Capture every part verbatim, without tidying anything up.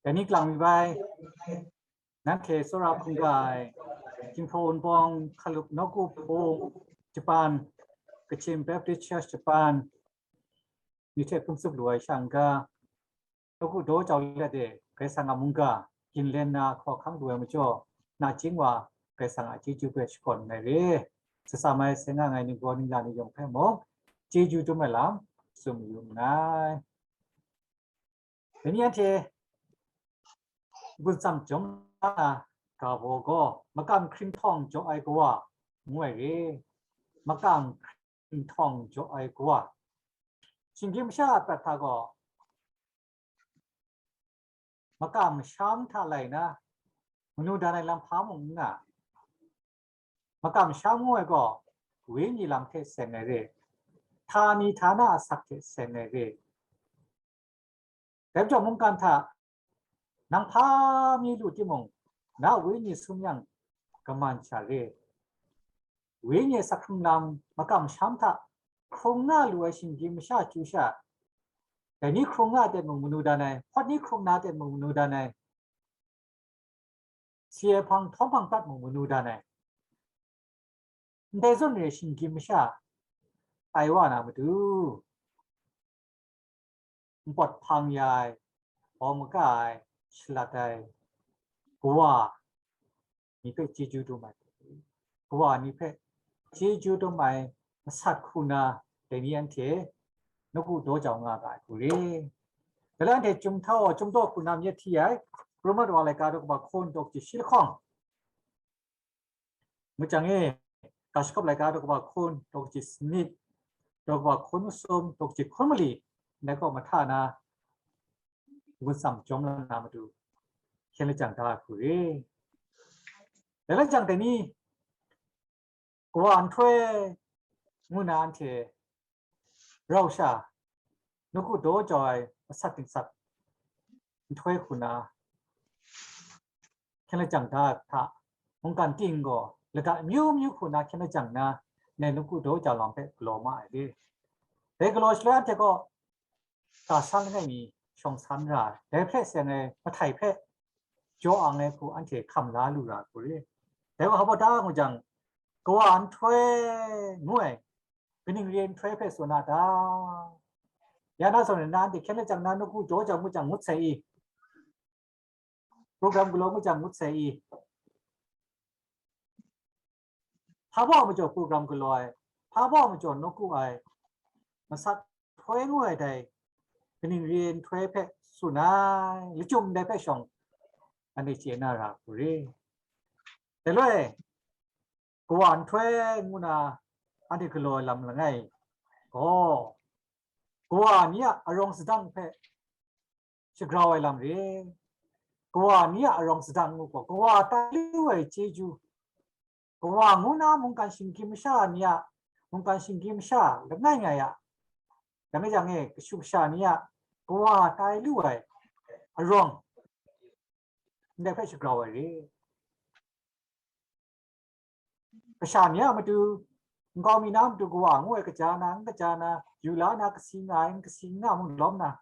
Dai ni lang mi bai, nanhte tsawra hpung ga ai, Jinghpaw Wunpawng, Hkalup Nawku Hpung, Japan, Kachin Baptist Church Japan, ni hte hpung tsup lu ai sha n-ga, nawku daw jau let e, Karai Kasang a mungga ginlen na hkawhkang lu ai majaw, nachying wa Karai Kasang a chyeju hpe shakawn nngai re. Sasa mai sai nga ai ningbaw ningla ni yawng hpe mung, chyeju dum ai lam tsun mayu nngai. Dai ni anhte gun tsam jawm na ga baw gaw, makam hkring htawng jaw ai kawa ngu ai re. Makam hkring htawng jaw ai kawa. Shinggyim masha a prat hta gaw, makam masham hta lai na, manu dan ai lam hpa mung n nga. Makam masham ngu ai gaw, wenyi lam hte seng ai re, htani htana asak hte seng ai re. Dai majaw mungkan hta nang hpa mi lu timung, na wenyi sum yang kaman sha re. Wenyi asak hkrung lam makam masham hta hkrung nga lu ai shinggyim masha chyu sha, dai ni hkrung nga ten mung manu dan ai, hpawt ni hkrung na ten mung manu dan ai, si ai hpang htawm hpang prat mung manu dan ai. Ndai zawn re shinggyim masha tai wa na matu, npawt hpang ya ai, hpaw maka ai, shalat ai, kawa ni hpe chyeju dum ai, kawa ni hpe chyeju dum ai masat hku na, dai ni anhte nawku daw jau nga ga ai hku re. Dai la anhte Chyum Htau, Chyum Daw hku na myit hti ai, Roma wa laika daw kaba hkun daw kaji shi lahkawng, ngu jang e, Ga Shagawp laika daw kaba hkun daw kaji sanit, daw kaba hkun masum, daw kaji hkun mali, ndai kaw mahta na, gun tsam jawm la na matu, hkyen lajang da ai hku re. Dai lajang dai ni, kawa nhtoi ngu na anhte rau sha, nawku daw jau ai masat dingsat nhtoi hku na, hkyen lajang da ai hta, mungkan ting gaw lada amyu myu hku na hkyen lajang na, nai nawku daw jau lam hpe galaw ma ai re. Dai galaw shaloi anhte gaw, ga san langai mi shawng san ra ai, dai hpe seng ai mahtai hpe jaw ang ai hku anhte hkam la lu ra ai hku re. Dai wa hpa da ngu jang, kawa nhtoi ngu ai kaning re ai nhtoi hpe tsun a ta? Ya na zawn na, anhte hkyen lajang na nawku daw jau ngu jang ngut sai i? Program galaw ngu jang ngut sai i? Hpa baw majaw program galaw ai, hpa baw majaw nawku ai, masat nhtoi ngu ai dai kaning re ai nhtoi hpe tsun ai, lachyum ndai hpe shawng anhte chye na ra hku re. Dai loi, kawa nhtoi ngu na anhte galaw ai lam langai gaw, kawa ni a arawng sadang hpe shagrau ai lam re. Kawa ni a arawng sadang ngu gaw, kawa tai lu ai chyeju, kawa ngu na mungkan shinggyim masha ni a, mungkan shinggyim masha langai ngai a, dai mi jang e kashu kasha ni a kawa tai lu ai arawng ndai hpe shagrau ai re. Kasha ni a matu, nkau mi na matu kawa ngu ai kaja na, n kaja na, yu la na, kasi nga ai, n kasi nga mung lawm na,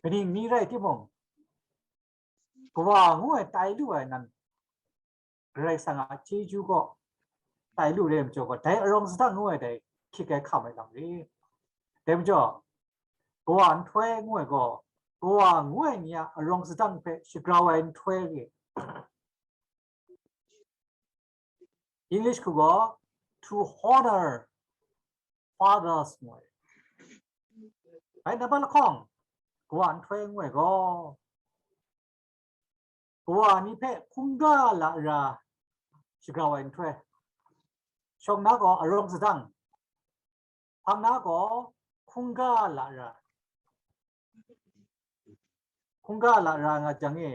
kaning ni rai timung, kawa ngu ai tai lu ai nan, Karai Kasang a chyeju gaw tai lu re ai majaw gaw, dai arawng sadang ngu ai dai hkyit ai hkam ai lam re. Dai majaw, kawa nhtoi ngu ai gaw, kawa ngu ai ni a arawng sadang hpe shagrau ai nhtoi re. English hku gaw, to honor fathers ngu ai. Bai nambat lahkawng, kawa nhtoi ngu ai gaw, kawa ni hpe hkungga lara shagrau ai nhtoi, shawng na gaw arawng sadang, hpang na gaw hkungga lara, hkungga lara nga jang e,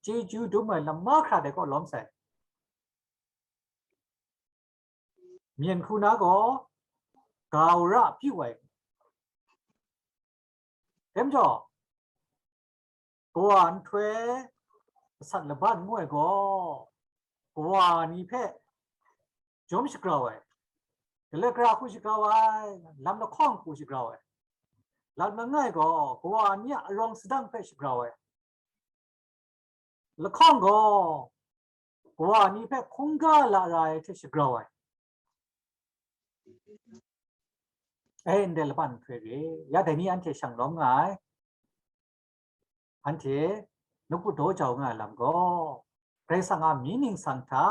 chyeju dum ai lam mahkra dai kaw lawm sai. Myen hku na gaw ga wora pyu ai. Dai majaw, kawa nhtoi masat laban ngu ai gaw, kawa ni hpe jawm shagrau ai, galoi gara hku shagrau ai, lam lahkawng hku shagrau ai, lat langai gaw kawa ni a arawng sadang hpe shagrau ai. Lahkawng gaw kawa ni hpe hkungga lara ai hte shagrau ai. E, ndai laban hpe re, ya dai ni anhte shang lawm nga ai. Anhte nawku daw jau nga ai lam gaw, Karai Kasang a mying ningsang hta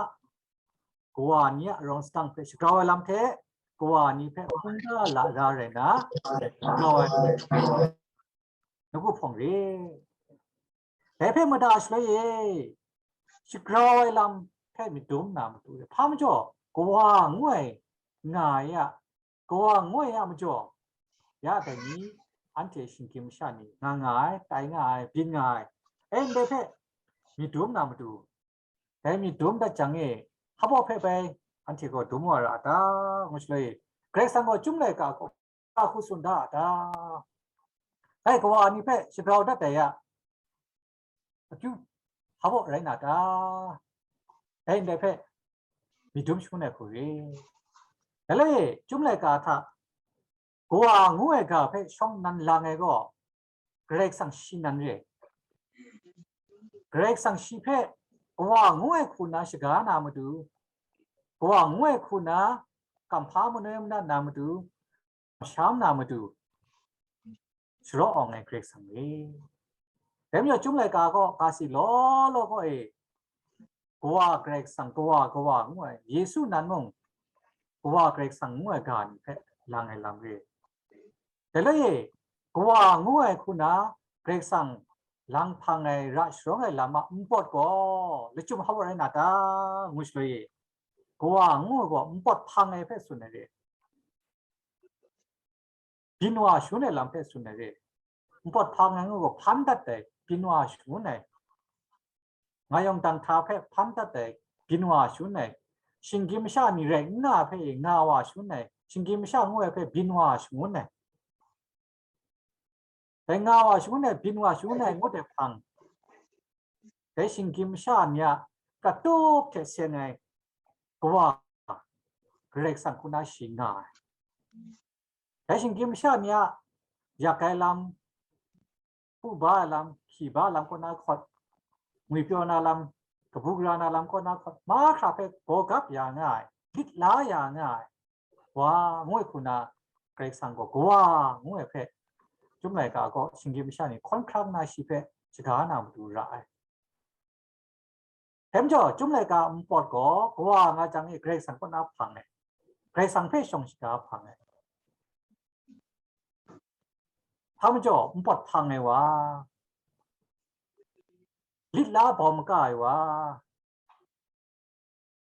kawa ni a arawng sadang hpe shagrau ai lam hte, kawa ni hpe hkungga lara rai na, shagrau ai, nawku hpawng re. Dai hpe mada shaloi e, shagrau ai lam hpe myit dum na matu re. Hpa majaw, kawa ngu ai nga ai a, kawa ngu ai a majaw, ya dai ni anhte shinggyim masha ni nga nga ai, tai nga ai, byin nga ai, e, ndai hpe myit dum na matu, dai myit dum dat jang e, hpa baw hpe bai anhte gaw dum wa ra a ta? Ngu shaloi e, Karai Kasang gaw Chyum laika gaw hku tsun da a ta? Dai kawa ni hpe shagrau dat ai a akyu hpa baw rai na ta? Dai ndai hpe myit dum shangun ai hku re. Dai le, Chyum laika hta kawa ngu ai ga hpe shawng nnan lang ai gaw, Karai Kasang shi nan re. Karai Kasang shi hpe kawa ngu ai hku na shaga na matu, kawa ngu ai hku na kamhpa manoi manat na matu, sham na matu, sharaw awng ai Karai Kasang re. Dai majaw, Chyum laika gaw ga si law law gaw e, kawa Karai Kasang, kawa, kawa ngu ai, Yesu nan mung, kawa Karai Kasang ngu ai ga ni hpe lang ai lam re. Dai le, kawa ngu ai hku na Karai Kasang lang hpang ai, ra sharawng ai lam a npawt gaw lachyum hpa baw rai na ta? Ngu shaloi e, kawa ngu ai gaw npawt hpang ai hpe tsun ai re. Byin wa shangun ai lam hpe tsun ai re. Npawt hpang ai ngu gaw hpan dat ai, byin wa shangun ai. Nga yawng dang hta hpe hpan dat ai, byin wa shangun ai. Shinggyim masha ni rai n nga hpe e nga wa shangun ai, shinggyim masha ngu ai hpe byin wa shangun ai. Dai nga wa shangun ai, byin wa shangun ai ngut ai hpang, dai shinggyim masha ni a prat tup hte seng ai kawa Karai Kasang hku na shi nga ai. Dai shinggyim masha ni a yak ai lam, hpu ba ai lam, hkyi ba ai lam kaw na hkawt, ngwipyaw na lam, kabu gara na lam kaw na hkawt, mahkra hpe gaw gap ya nga ai, lit la ya nga ai, wa ngu ai hku na, Karai Kasang gaw kawa ngu ai hpe, Chyum laika gaw shinggyim masha ni hkawn hkrang na shi hpe shaga na matu ra ai. Dai majaw, Chyum laika npawt gaw kawa nga jang e Karai Kasang kaw na hpang ai, Karai Kasang hpe shawng shaga hpang ai. Hpa majaw, npawt hpang ai wa, lit la bau maga ai wa,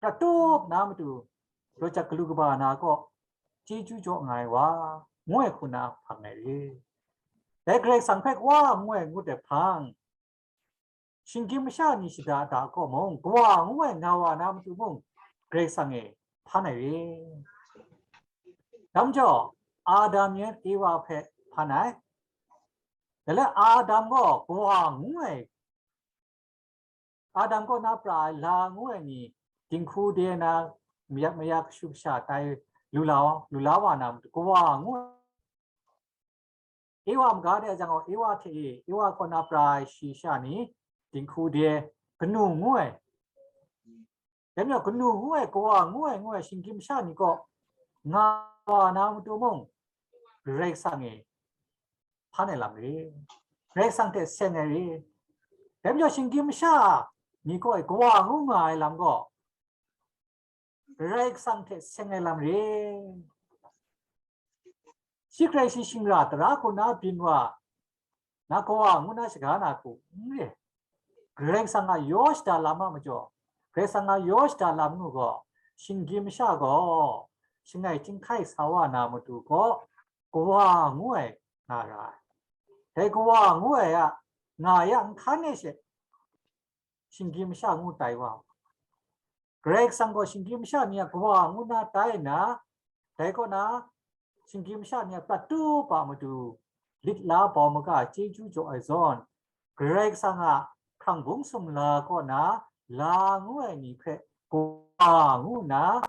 prat tup na matu, raw jat galu kaba na kaw chyeju jaw nga ai wa, ngu ai hku na hpang ai re. Dai Karai Kasang hpe kawa ngu ai ngut ai hpang, shinggyim masha ni shada da kaw mung, kawa ngu ai nga wa na matu mung, Karai Kasang e hpan ai re. Dai majaw, Adam yan Ewa hpe hpan ai. Dai le, Adam gaw kawa ngu ai, Adam kaw na pra ai la ngu ai ni, dinghku de na, mayak mayak kashu kasha tai lu la, lu la wa na matu, kawa ngu ai. Ewa maga de jang gaw, Ewa hte e, Ewa kaw na pra ai shi sha ni, dinghku de, kanu ngu ai. Dai majaw, kanu ngu ai, kawa ngu ai, ngu ai shinggyim masha ni kaw nga wa na matu mung, Karai Kasang e hpan ai lam re, Karai Kasang hte seng ai re. Dai majaw, shinggyim masha ni kaw e kawa ngu nga ai lam gaw, Karai Kasang hte seng ai lam re. Shi hkrai shi shingra tara hku na byin wa, na kawa ngu na shaga na hku n re. Karai Kasang a yaw shada lam a majaw, Karai Kasang a yaw shada lam ngu gaw, shinggyim masha gaw shangai chyinghkai sa wa na matu gaw, kawa ngu ai nga ra ai. Dai kawa ngu ai a nga ya nhkan e she, shinggyim masha ngu tai wa. Karai Kasang gaw shinggyim masha ni a kawa ngu na tai nna, dai kaw na, shinggyim masha ni a prat tup a matu, lit la bau maga chyeju jaw ai zawn, Karai Kasang a hkrang bung sumla kaw na la ngu ai ni hpe kawa ngu nna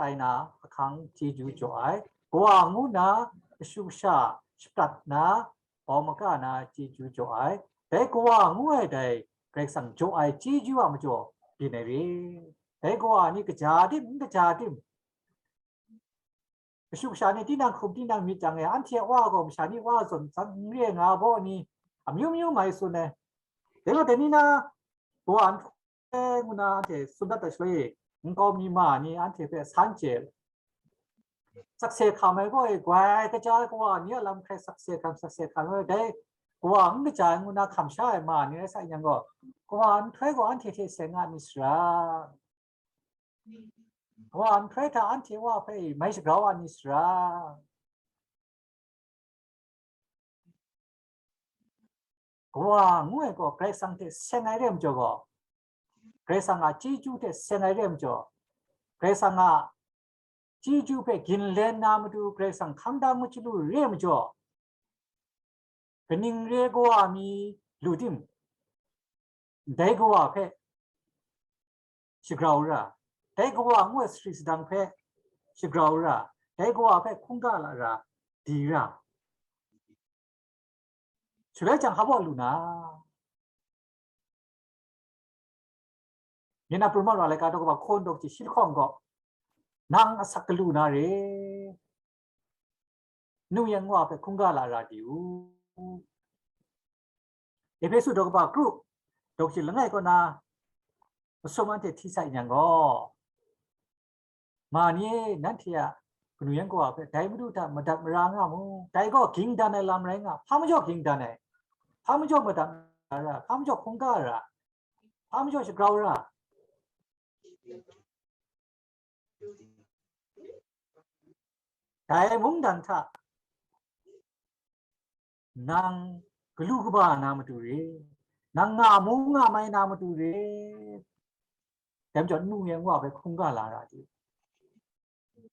tai na ahkang chyeju jaw ai. Kawa ngu nna kashu kasha shaprat na, bawng maga na chyeju jaw ai, dai Kawa ngu ai dai Karai Kasang jaw ai chyeju a majaw byin ai re. Dai Kawa ni kaja tim, n kaja tim, kashu kasha ni tinang hkum tinang myit jang e, anhte a wa gaw masha ni wa zawn san n re nga baw ni, amyu myu mai tsun ai. Dai gaw dai ni na, Kawa n hkrum ngu na anhte tsun dat ai shaloi, nkau mi ma ni anhte hpe san chye, sakse hkam ai gaw e, gwai kaja ai Kawa ni a lam hkrai sakse hkam, sakse hkam ai, dai Kawa n kaja ai ngu na hkam sha ai ma ni rai sa yang gaw, Kawa nhtoi gaw anhte hte seng nga myit sara. Kawa nhtoi hta anhte wa hpe mai shagrau wa myit sara. Kawa ngu ai gaw Karai Kasang hte seng ai re ai majaw gaw, Karai Kasang a chyeju hte seng ai re ai majaw, Karai Kasang a chyeju hpe ginlen na matu Karai Kasang hkang da ngut chyalu re ai majaw, kaning re Kawa mi lu tim, dai Kawa hpe shagrau ra, dai Kawa ngu ai sari sadang hpe shagrau ra, dai Kawa hpe hkungga lara di ra. Shaloi jang hpa baw lu na, Myen na pru mat wa laika daw kaba hkawn daw kaji shi lahkawng gaw, nang asak galu na re, nu yan ngu a hpe hkungga lara di u. Ehpesu daw kaba kru, daw kaji langai kaw na masum anhte hti sai yang gaw, ma ni e, nanhte a kanu yan Kawa hpe dai Madu hta madat mara nga mu, dai gaw ging dan ai lam rai nga, hpa majaw ging dan ai, hpa majaw madat mara ra, hpa majaw hkungga ra, hpa majaw shagrau ra, dai mungdan hta nang galu kaba na matu re, nang nga mu nga mai na matu re, dai majaw nu yan ngu a hpe hkungga la ra di.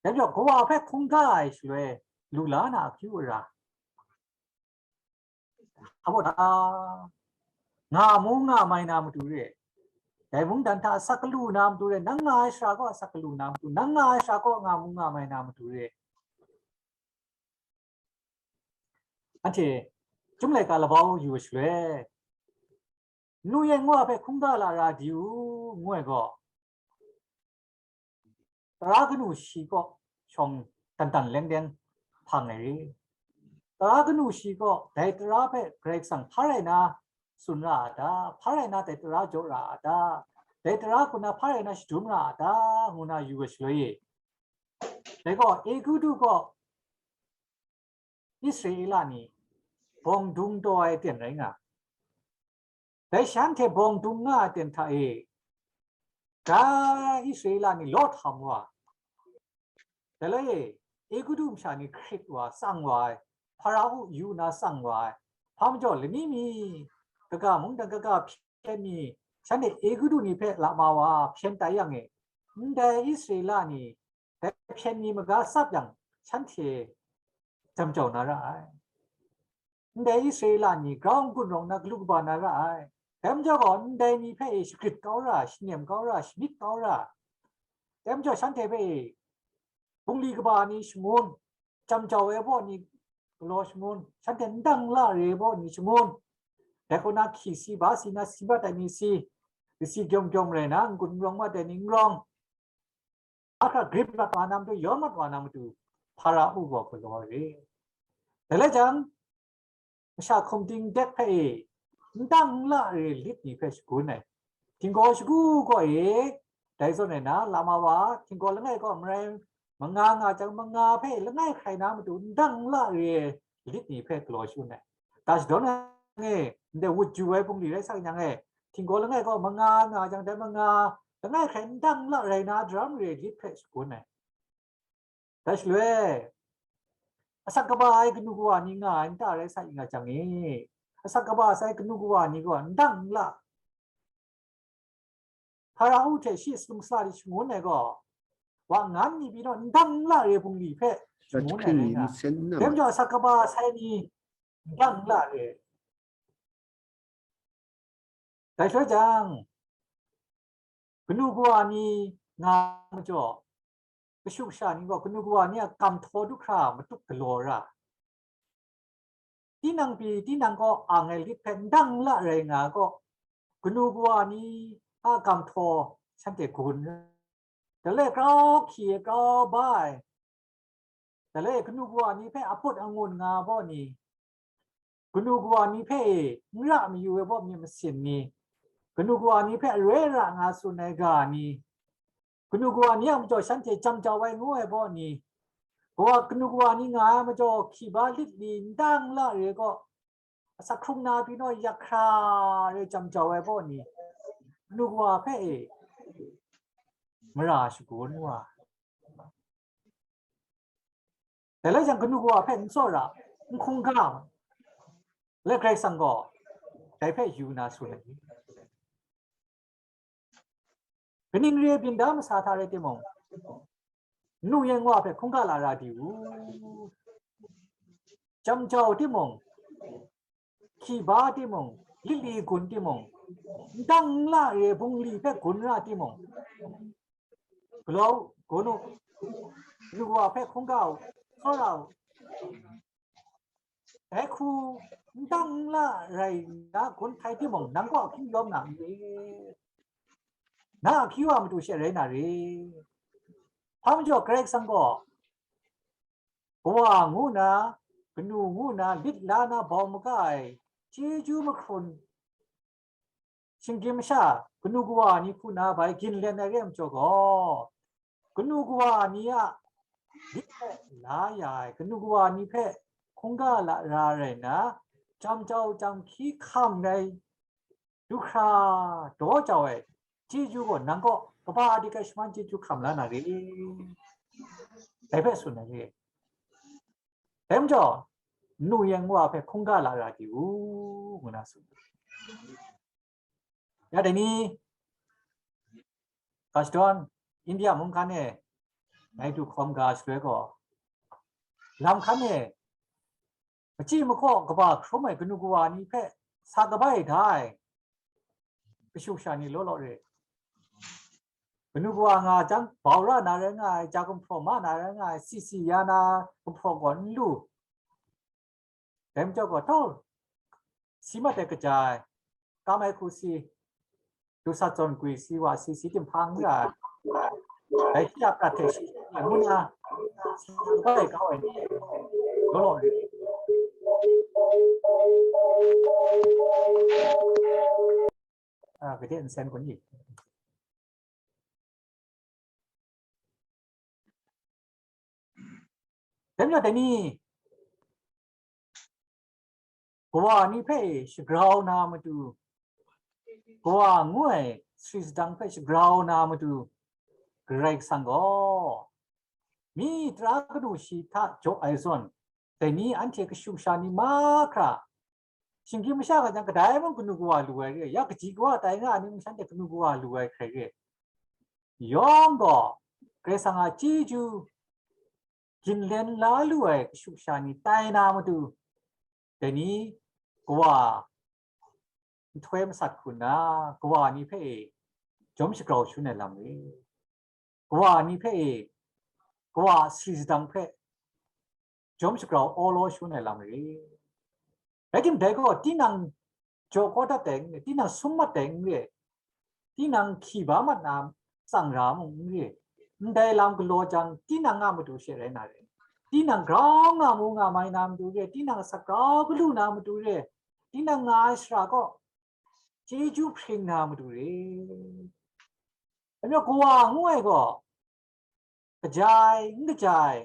Dai majaw Kawa hpe hkungga ai shaloi lu la na akyu ara, hpa baw da, nga mu nga mai na matu re, dai mungdan hta asak galu na matu re, nang nga ai shara gaw asak galu na matu, nang nga ai shara gaw nga mu nga mai na matu re. Anhte Chyum laika labau yu ai shaloi, nu yan ngu a hpe hkungga lara di u, ngu ai gaw, tara kanu shi kaw shawng dan dan leng leng hpang ai re. Tara kanu shi kaw dai tara hpe Karai Kasang hpa rai na tsun ra a ta? Hpa rai na dai tara jaw ra a ta? Dai tara hku na hpa rai na shadum ra a ta? Ngu na yu ai shaloi e, dai gaw Egutu kaw Israela ni bawng dung taw ai aten rai nga. Dai shanhte bawng dung nga ai aten hta e, ga Israela ni law htam wa, dai lai e, Egutu masha ni hkrit wa, tsang wa ai, Hparao yu na tsang wa ai, hpa majaw lani mi kaga mungdan kaga hpyen mi, shanhte Egutu ni hpe lama wa hpyen tai yang e, ndai Israela ni dai hpyen ni maga tsap yang, shanhte jam jau na ra ai. Ndai Israela ni grau n-gun rawng na galu kaba na ra ai. Dai majaw gaw, ndai ni hpe e shagrit kau ra, shanem kau ra, shamyit kau ra. Dai majaw, shanhte hpe e bungli kaba ni shangun, jam jau ai baw ni galaw shangun, shanhte n dang n la re ai baw ni shangun, dai kaw na hki si, ba si, na si mat ai ni si, lasi gyawm gyawm rai na, n-gun n rawng mat ai ni n rawng, ahkra grip mat wa na matu, yawn mat wa na matu, Hparao gaw galaw ai re. Dai lai jang, masha hkum ting dek hpe e, n dang n la re lit ni hpe shagun ai. Htinggaw shagu gaw e, dai zawn e na, lama wa, htinggaw langai gaw marai, manga nga jang, manga hpe langai hkrai na matu, n dang n la re lit ni hpe galaw shagun ai. Ga shadawn ai, ndai wut ju ai bungli rai sa yang e, htinggaw langai gaw manga nga jang, dai manga langai hkrai n dang n la rai na daram re lit hpe shagun ai. Dai shaloi, asak kaba ai kanu kawa ni nga ai nta rai sa i nga jang e, asak kaba sai kanu kawa ni gaw n dang n la, Hparao hte shi salung sala ni shangun ai gaw, wa ngan ni pyi naw n dang n la re bungli hpe shangun ai rai nga. Dai majaw, asak kaba sai ni n dang n la re. Dai shaloi jang, kanu kawa ni nga majaw, kashu kasha ni gaw kanu kawa ni a kam htaw du hkra matuk galaw ra, nang pyi, tinang kaw ang ai lit hpe n dang n la rai nga ai kaw, kanu kawa ni a gam htaw shanhte gun, dai le grau hkyi ai, grau ba ai, dai le kanu kawa ni hpe aput angun nga ai baw ni, kanu kawa ni hpe e n ra mayu ai baw myit masin ni, kanu kawa ni hpe aroi ara nga tsun ai ga ni, kanu kawa ni a majaw shanhte jam jau ai ngu ai baw ni, kawa kanu kawa ni nga ai majaw hkyi ba lit li n dang n la re kaw, asak hkrung na pyi naw yak hkra re jam jau ai baw ni, kanu kawa hpe e mara shagun wa. Dai lai jang kanu kawa hpe n tsawra, n hkungga, le Karai Kasang gaw dai hpe yu na tsun ai. Kaning re byin da masa hta rai timung, nu yan wa hpe hkungga la ra di u. Jam jau timung, hkyi ba timung, lit li gun timung, n dang n la re bungli hpe gun ra timung, galaw gun u, nu wa hpe hkungga u, tsawra u. Dai hku n dang n la rai nna gun htai timung, nang kaw ahkying yawm na n re? Na ahkying wa matu she rai na re? Hpa majaw Karai Kasang gaw, kawa ngu na, kanu ngu na, lit la na bau maga ai chyeju mahkrun, shinggyim masha kanu kawa ni hku na bai ginlen ai re ai majaw gaw, kanu kawa ni a lit hpe la ya ai, kanu kawa ni hpe hkungga la ra rai nna, jam jau jam hkyi hkam ai, du hkra daw jau ai chyeju gaw nang kaw kaba di kai shaman chyeju hkam la na re? Dai hpe tsun ai re. Dai majaw, nu yan wa hpe hkungga la ra di u, ngu na tsun. Ya dai ni, ga shadawn, India mung hkan e, ngai du hkawm ga shaloi gaw, lam hkan e, machyi mahkaw kaba hkrum ai kanu kawa ni hpe sa kabai da ai kashu kasha ni law law re. Kanu kawa nga jang, bau ra na rai nga ai, ja gumhpraw ma na rai nga ai, si si ya na gumhpraw gaw n lu. Dai majaw gaw, tau, si mat ai kaja ai, kam ai hku si, du sa zawn gwi si wa si, si tim hpang n ra ai, dai shi a prat hte shi ngu na, si bai kau ai ni, law law rit. A, gade nsen kun i. Dai majaw dai ni, kawa ni hpe shagrau na matu, kawa ngu ai sari sadang hpe shagrau na matu, Karai Kasang gaw mi tara kanu shi hta jaw ai zawn, dai ni anhte kashu kasha ni mahkra, shinggyim masha nga jang kadai mung kanu kawa lu ai re, ya kaji kawa tai nga ai ni mung shanhte kanu kawa lu ai hkrai re. Yawng gaw, Karai Kasang a chyeju ginlen la lu ai kashu kasha ni tai na matu, dai ni kawa nhtoi masat hku nna, kawa ni hpe e jawm shagrau shangun ai lam re. Kawa ni hpe e, kawa a sari sadang hpe jawm shagrau awlaw shangun ai lam re. Rai timung, dai gaw tinang jaw kau dat ai n re, tinang sum mat ai n re, tinang hkyi ba mat na tsang ra mung n re, ndai lam galaw jang, tinang a matu she rai na re, tinang grau nga mu nga mai na matu re, tinang asak grau galu na matu re, tinang nga ai shara kaw chyeju hpring na matu re. Dai majaw kawa ngu ai gaw, kaja ai, n kaja ai,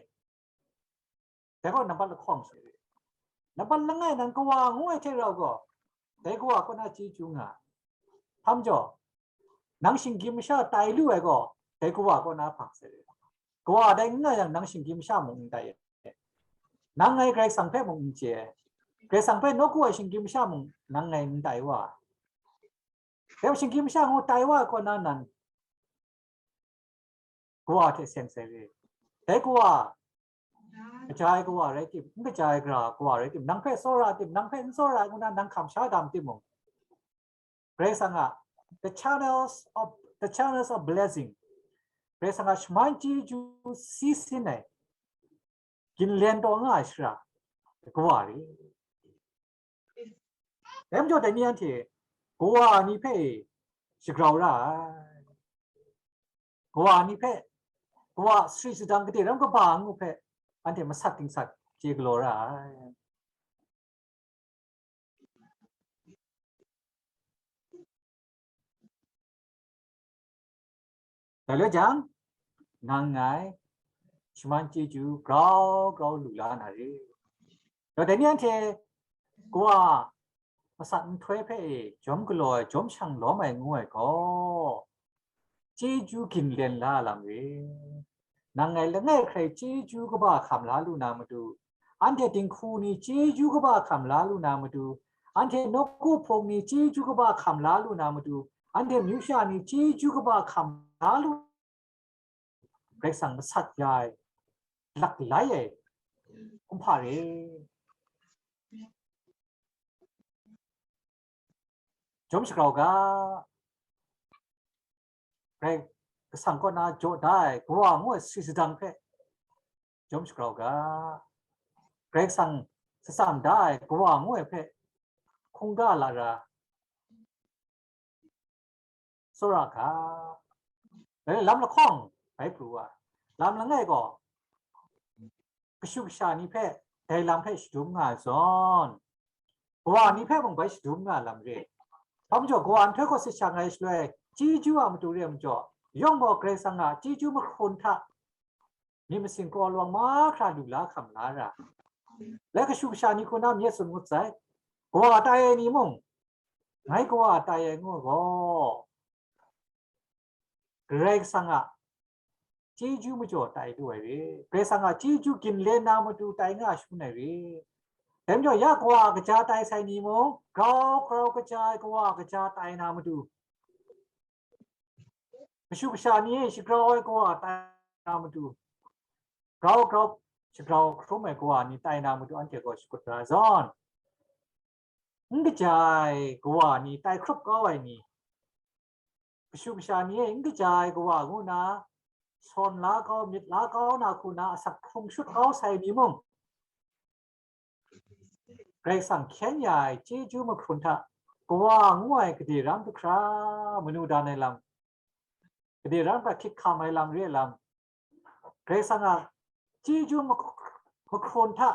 dai gaw nambat lahkawng sai re. Nambat langai nang kawa ngu ai hte rau gaw, dai kawa kaw na chyeju nga ai. Hpa majaw, nang shinggyim masha tai lu ai gaw, dai kawa kaw na hpang sai re. Kawa dai n nga yang, nang shinggyim masha mung n tai ai. Nang ngai Karai Kasang hpe mung n chye ai. Karai Kasang hpe nawku ai shinggyim masha mung nang ngai n tai wa ai. Dai shinggyim masha ngu tai wa ai kaw na, nang kawa hte seng sai re. Dai kawa, kaja ai kawa rai tim, n kaja ai gara kawa rai tim, nang hpe tsawra tim, nang hpe n tsawra ai ngu na nang hkam sha dam timung, Karai Kasang a, the channels of, the channels of blessing, Karai Kasang a shaman chyeju si sin ai, ginlen taw nga ai shara, kawa re. Dai majaw dai ni anhte kawa ni hpe shagrau ra ai. Kawa ni hpe, kawa sari sadang gade ram kaba ngu hpe, anhte masat dingsat chye galaw ra ai. Dai le jang, nang ngai shaman chyeju grau grau lu la na re. Dai ni anhte kawa masat nhtoi hpe e jawm galaw ai, jawm shang lawm ai ngu ai gaw, chyeju ginlen la lam re. Nang ngai langai hkrai chyeju kaba hkam la lu na matu, anhte dinghku ni chyeju kaba hkam la lu na matu, anhte nawku hpung ni chyeju kaba hkam la lu na matu, anhte myu sha ni chyeju kaba hkam la lu, Karai Kasang masat ya ai, laklai ai kumhpa re. Jawm shagrau ga, Karai Kasang kaw na jaw da ai kawa ngu ai sari sadang hpe jawm shagrau ga, Karai Kasang satsam da ai kawa ngu ai hpe hkungga lara tsawra ga. Dai lam lahkawng bai pru wa, lam langai gaw kashu kasha ni hpe dai lam hpe shadum nga ai zawn, kawa ni hpe mung bai shadum nga lam re. Hpa majaw, kawa nhtoi gaw sit sha ngai shaloi, chyeju a matu re ai majaw, yawng gaw Karai Kasang a chyeju mahkrun hta myit masin kaw lawang mahkra lu la hkam la ra. Lai kashu kasha ni hku na myit tsun ngut sai, kawa tai ai ni mung, ngai kawa tai ai ngu gaw, Karai Kasang a chyeju majaw tai lu ai re. Karai Kasang a chyeju ginlen na matu tai nga shangun ai re. Dai majaw, ya kawa kaja tai sai ni mung, grau grau kaja ai kawa kaja tai na matu, kashu kasha ni e shagrau ai kawa tai na matu, grau grau shagrau hkrum ai kawa ni tai na matu, anhte gaw shakut ra ai zawn, n kaja ai kawa ni tai hkrup kau ai ni, kashu kasha ni e n kaja ai kawa ngu na, sawn la kau, myit la kau na hku na asak hkrung shut kau sai ni mung, Karai Kasang hkyen ya ai chyeju mahkrun hta kawa ngu ai gade ram du hkra manu dan ai lam, gade ram hta hkyit hkam ai lam re ai lam, Karai Kasang a chyeju mahk-, mahkrun hta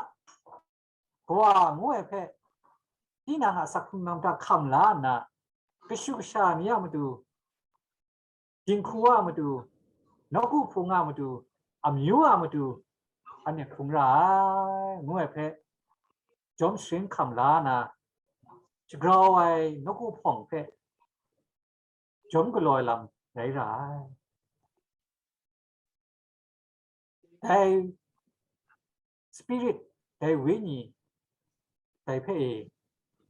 kawa ngu ai hpe, tinang a asak hkrung lam hta hkam la nna, kashu kasha ni a matu, dinghku a matu, nawku hpung a matu, amyu a matu, anhte hkrung ra ai, ngu ai hpe, jawm sharin hkam la na, shagrau ai nawku hpawng hpe jawm galaw ai lam rai ra ai. Dai Spirit, dai Wenyi, dai hpe e,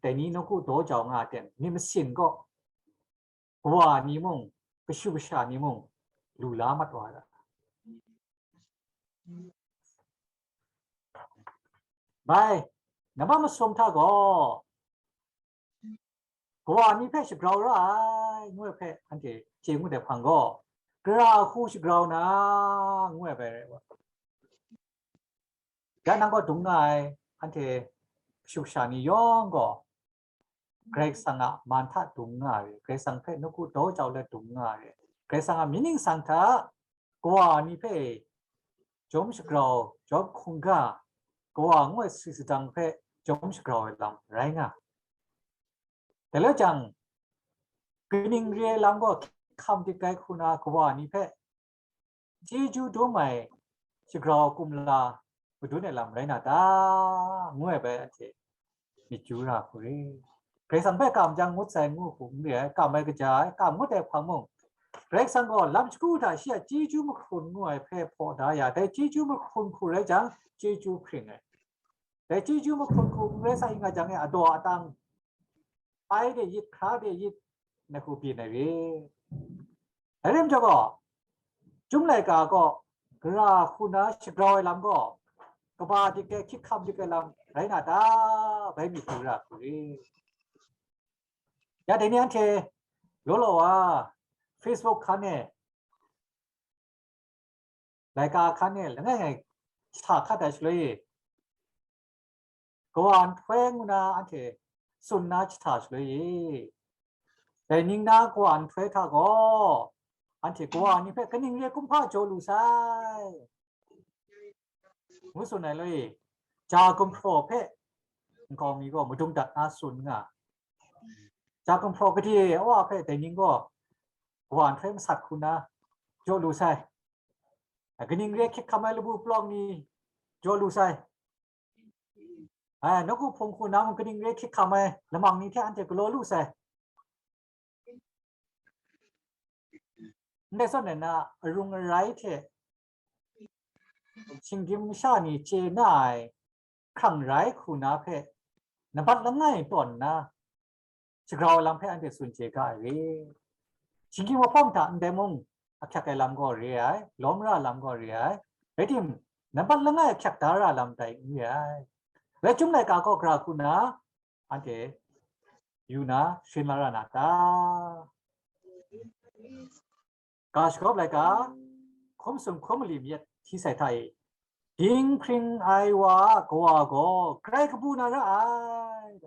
dai ni nawku daw jau nga ai ten, myit masin gaw, kawa ni mung, kashu kasha ni mung, lu la mat wa ai. Bai, nambat masum hta gaw, kawa ni hpe shagrau ra ai, ngu ai hpe anhte chye ngut ai hpang gaw, gara hku shagrau na, ngu ai bai rai wa. Ya nang gaw dung nga ai, anhte kashu kasha ni yawng gaw, Karai Kasang a man hta dung nga ai, Karai Kasang hpe nawku daw jau let dung nga ai, Karai Kasang a mying ningsang hta kawa ni hpe jawm shagrau, jawm hkungga, kawa ngu ai sari sadang hpe jawm shagrau ai lam rai nga. Dai le jang, kaning re ai lam gaw hkam dik ai hku na kawa ni hpe chyeju dum ai shagrau kumla madun ai lam rai na ta, ngu ai bai anhte myit yu ra hku re. Karai Kasang hpe kam jang ngut sai ngu hku n re ai, kam ai kaja ai, kam ngut ai hpang mung, Karai Kasang gaw lam shagu hta shi a chyeju mahkrun ngu ai hpe hpaw da ya, dai chyeju mahkrun hku rai jang, chyeju hpring ai. Dai chyeju mahkrun hku n rai sa i nga jang e, adaw atang, pai de yit, hkra de yit, ngai hku byin ai re. Dai rai majaw gaw, Chyum laika gaw, gara hku na shagrau ai lam gaw, kaba dik ai, hkyit hkam dik ai lam rai na ta, bai myit yu ra hku re. Ya dai ni anhte, law law wa, Facebook hkan e, laika hkan e langai ngai sa hkat ai shaloi e, kawa nhtoi ngu na anhte tsun na jahta shaloi e. Dai ning na kawa nhtoi hta gaw, anhte kawa ni hpe kaning re kumhpa jaw lu sai, ngu tsun ai loi e. Ja gumhpraw hpe nkau mi gaw madung dat na tsun nga. Ja gumhpraw gade a wa hpe dai ning gaw kawa nhtoi masat hku na jaw lu sai. Kaning re hkyit hkam ai labu palawng ni jaw lu sai. Ai, nawku hpung hku na mung kaning re hkyit hkam ai lamang ni hte anhte galaw lu sai. Ndai zawn na, arung arai hte shinggyim masha ni chye na ai hkrang rai hku na hpe, nambat langai tawn nna, shagrau ai lam hpe anhte tsun chye ga ai re. Shinggyim mahpawng hta ndai mung ahkyak ai lam gaw re ai, lawm ra lam gaw re ai, rai tim, nambat langai ahkyak da ra lam tai n re ai. Rai chyum laika gaw gara hku na, anhte yu na sharin la ra na ta? Ga shagawp laika, hkum sung hkum malim yet hti sai hta e, dinghpring ai wa a kawa gaw grai kabu na ra ai.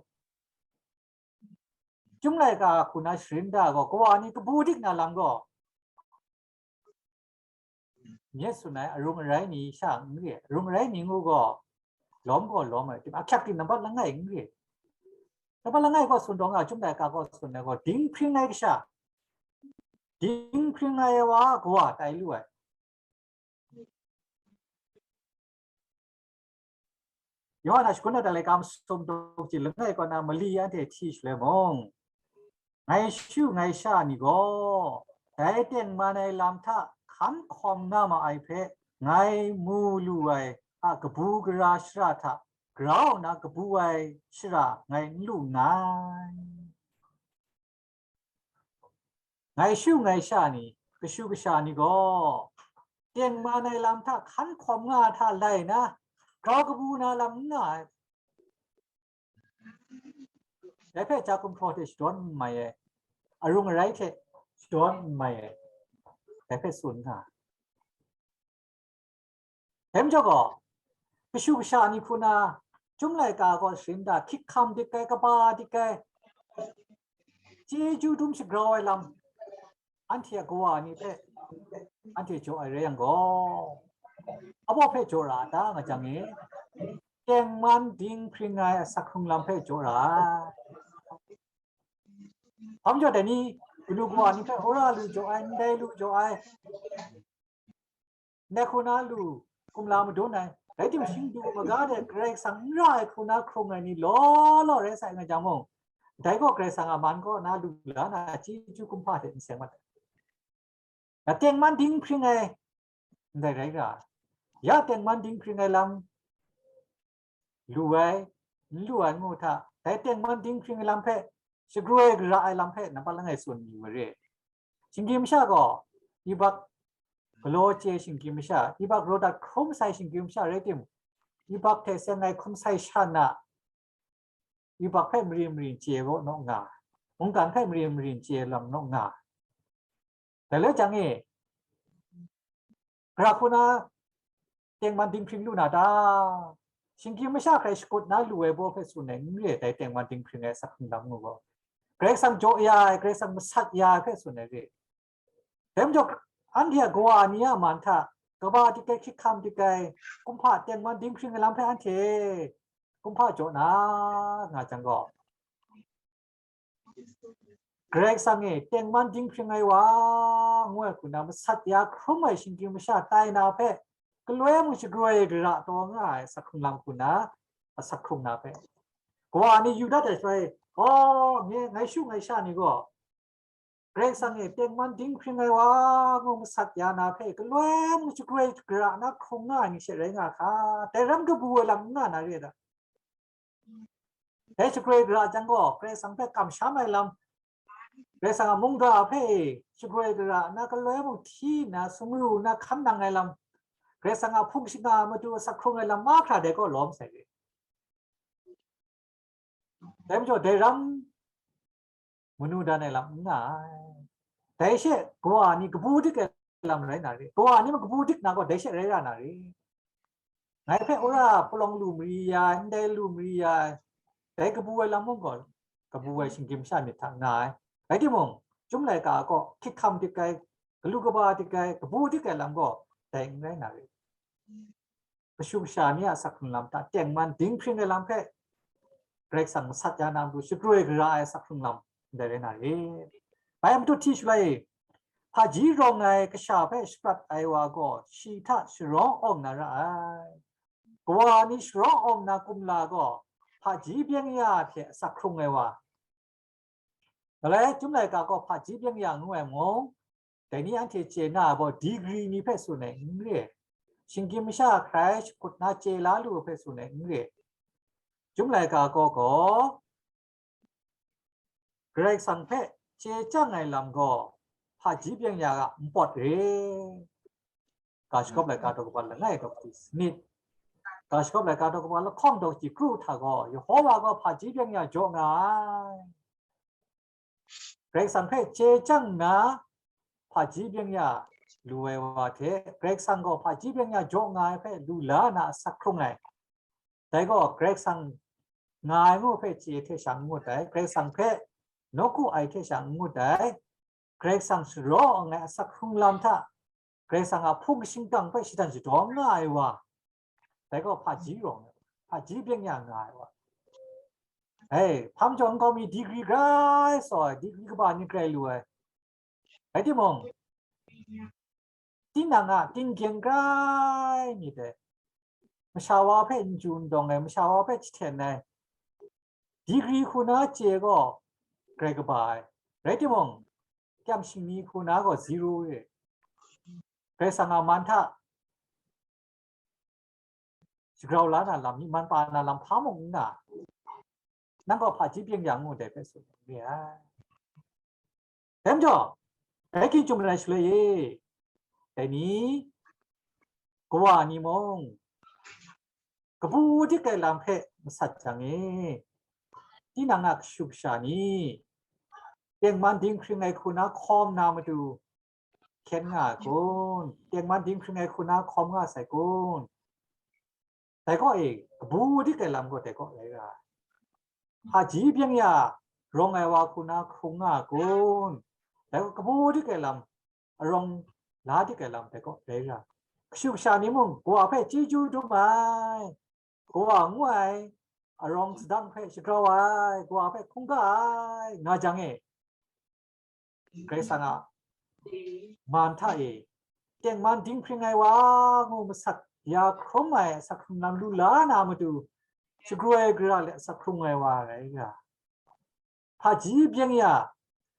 Chyum laika hku na sharin da gaw, kawa ni kabu dik na lam gaw, nye tsun ai arung arai ni sha n re, arung arai ni ngu gaw, lawm gaw lawm ai, ahkyak ting nambat langai n re. Nambat langai gaw tsun taw nga, chyum laika gaw tsun ai gaw, dinghpring ai kasha, dinghpring ai wa a kawa tai lu ai. Yawhan a shagun na dalai kam sum duk ji langai kaw na mali anhte hti shaloi mung, ngai shu ngai sha ni gaw, dai tengman ai lam hta hkan hkawm nga ma ai hpe ngai mu lu ai a kabu gara shara hta grau nna kabu ai shara ngai n lu nngai. Ngai shu ngai sha ni, kashu kasha ni gaw, tengman ai lam hta hkan hkawm nga hta lai na, grau kabu na lam n nga ai. Dai hpe ja gumhpraw hte shadawn n mai ai, arung arai hte shadawn n mai ai, dai hpe tsun nga ai. Dai majaw gaw, kashu kasha ni hku na, chyum laika gaw sharin da, hkyik hkam dik ai, kaba dik ai, chyeju dum shagrau ai lam, anhte a kawa ni hpe anhte jaw ai rai yang gaw, abaw hpe jaw ra a ta nga jang e, tengman dinghpring ai asak hkrung lam hpe jaw ra ai. Hpa majaw dai ni, kanu kawa ni hpe wora lu jaw ai, ndai lu jaw ai, ndai hku na lu kumla madun ai, rai timung, shingdu maga de Karai Kasang n ra ai hku na hkrung ai ni law law rai sai nga jang mung, dai gaw Karai Kasang a man kaw na lu la na, chyeju kumhpa hte n seng mat ai. Ya tengman dinghpring ai, ndai rai ra ai. Ya tengman dinghpring ai lam lu ai, n lu ai ngu hta, dai tengman dinghpring ai lam hpe, shagroi gara ai lam hpe nampat langai tsun yu ai re. Shinggyim masha gaw, yubak galaw chye shinggyim masha, yubak raw dat hkrum sai shinggyim masha rai timung, yubak hte seng ai hkum sai shan a, yubak hpe mari mari n chye gaw naw nga, mungkan hpe mari mari n chye lam naw nga. Dai le jang e, gara hku na tengman dinghpring lu na ta? Shinggyim masha hkrai shakut na lu ai baw hpe tsun ai n re, dai tengman dinghpring ai asak hkrung lam ngu gaw. Karai Kasang jaw ya ai, Karai Kasang masat ya ai hpe tsun ai re. Dai majaw, anhte a kawa ni a man hta, kaba dik ai, hkyik hkam dik ai, kumhpa tengman dinghpring ai lam hpe anhte kumhpa jaw na nga jang gaw, Karai Kasang e tengman dinghpring ai wa, ngu ai hku na masat ya hkrum ai shinggyim masha tai na hpe, galoi mung shagroi gara taw nga ai asak hkrung lam hku na, asak hkrung na hpe, kawa ni yu dat ai shaloi, aw, ngai, ngai shu ngai sha ni gaw, Karai Kasang e tengman dinghpring ai wa, ngu masat ya na hpe, galoi mung shagroi gara na hkrung nga ai ni she rai nga hka, dai ram kabu ai lam n nga na re ai ta? Dai shagroi gara jang gaw, Karai Kasang hpe kamsham ai lam, Karai Kasang a mungga hpe shagroi gara nna, galoi mung hti nna, sumru nna, hkan nang ai lam, Karai Kasang a hpung shingga matu asak hkrung ai lam mahkra dai gaw lawm sai re. Dai majaw, dai ram manu dan ai lam n nga ai. Dai she kawa ni kabu dik ai lam rai na re. Kawa ni mung kabu dik na gaw, dai she rai ra na re. Ngai hpe wora palawng lu mari ya ai, ndai lu mari ya ai, dai kabu ai lam mung gaw, kabu ai shinggyim masha myit hta nga ai. Rai timung, Chyum laika gaw hkyik hkam dik ai, galu kaba dik ai, kabu dik ai lam gaw dai n rai na re. Kashu kasha ni a asak hkrung lam hta tengman dinghpring ai lam hpe Karai Kasang masat ya na matu shagroi gara ai asak hkrung lam ndai rai na re. Bai matut hti shaloi, hpaji rawng ai kasha hpe shaprat ai wa gaw shi hta sharawng awng na ra ai. Kawa ni sharawng awng na kumla gaw hpaji byeng ya hte asak hkrung ai wa. Malai, Chyum laika gaw hpaji byeng ya ngu ai mung, dai ni anhte chye na ai gaw degree ni hpe tsun ai n re. Shinggyim masha hkrai shakut na chye la lu ai hpe tsun ai n re. Chyum laika gaw gaw, Karai Kasang hpe chye chyang ai lam gaw hpaji byeng ya a npawt re. Ga shagawp laika daw kaba langai daw kaji sanit, ga shagawp laika daw kaba lahkawng daw kaji kru hta gaw, Yehova gaw hpaji byeng ya jaw nga ai. Karai Kasang hpe chye chyang nna, hpaji byeng ya lu ai wa hte, Karai Kasang gaw hpaji byeng ya jaw nga ai hpe lu la na asak hkrung ai. Dai gaw Karai Kasang nga ai ngu hpe chye hte sha n ngut ai, Karai Kasang hpe nawku ai hte sha n ngut ai, Karai Kasang sharawng ai asak hkrung lam hta, Karai Kasang a hpung shingkang hpe shadawn shadawng nga ai wa, dai gaw hpaji rawng ai, hpaji byeng ya nga ai wa. Hei, hpa majaw nkau mi degree grai saw ai, degree kaba ni grai lu ai. Rai timung, tinang a tinggyeng grai myit ai, masha wa hpe n ju n dawng ai, masha wa hpe jahten ai, degree hku na chye gaw grai kaba ai. Rai timung, kyang shingni hku na gaw zero re. Karai Kasang a man hta shagrau la na lam, myi man pa na lam hpa mung n na, nang gaw hpaji byeng ya ngu dai hpe tsun re ai. Dai majaw, dai hkying Chyum rai shaloi e, dai ni, kawa ni mung, kabu dik ai lam hpe masat jang e, tinang a kashu kasha ni, tengman dinghpring ai hku na hkawm na matu, hkyen nga ai kun? Tengman dinghpring ai hku na hkawm nga sai kun? Dai gaw e, kabu dik ai lam gaw dai gaw rai ra ai. Hpaji byeng ya rawng ai wa hku na hkrung nga ai kun? Dai gaw kabu dik ai lam, arawng la dik ai lam dai gaw rai ra ai. Kashu kasha ni mung kawa hpe chyeju dum ai, kawa ngu ai arawng sadang hpe shagrau ai, kawa hpe hkungga ai nga jang e, Karai Kasang a man hta e, tengman dinghpring ai wa ngu masat ya hkrum ai asak hkrung lam lu la na matu, shagroi gara let asak hkrung ai wa rai ra, hpaji byeng ya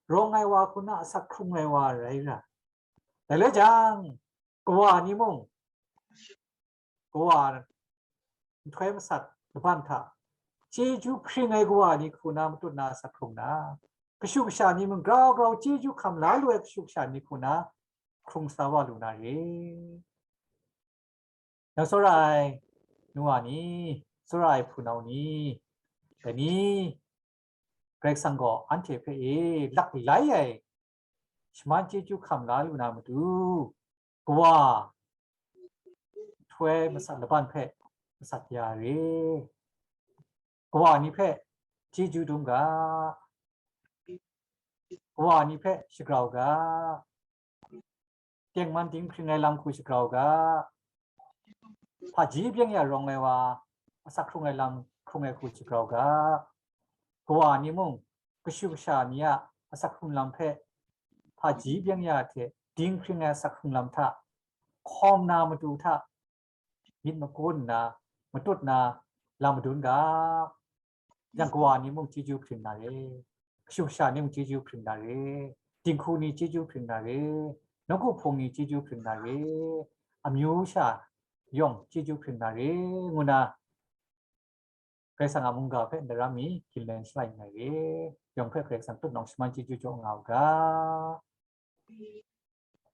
rawng ai wa hku na asak hkrung ai wa rai ra. Dai le jang, kawa ni mung, kawa nhtoi masat laban hta chyeju hpring ai kawa ni hku na matut na asak hkrung na, kashu kasha ni mung grau grau chyeju hkam la lu ai kashu kasha ni hku na hkrung sa wa lu na re. Nang tsawra ai nu wa ni, tsawra ai hpunau ni, dai ni, Karai Kasang gaw anhte hpe e laklai ai shaman chyeju hkam la lu na matu, kawa nhtoi masat laban hpe masat ya re. Kawa ni hpe chyeju dum ga, kawa ni hpe shagrau ga, tengman dinghpring ai lam hku shagrau ga, hpaji byeng ya rawng ai wa asak hkrung ai lam hkrung ai hku shagrau ga, kawa ni mung kashu kasha ni a asak hkrung lam hpe hpaji byeng ya hte dinghpring ai asak hkrung lam hta hkawm na matu hta myit magun nna, matut na lam madun ga. Yang kawa ni mung chyeju hpring na re, kashu kasha ni mung chyeju hpring na re, dinghku ni chyeju hpring na re, nawku hpung ni chyeju hpring na re, amyu sha yawng chyeju hpring na re, ngu na Karai Kasang a mungga hpe ndaram mi ginlen shalai nngai re. Yawng hpe Karai Kasang tutnawng shaman chyeju jaw nga u ga.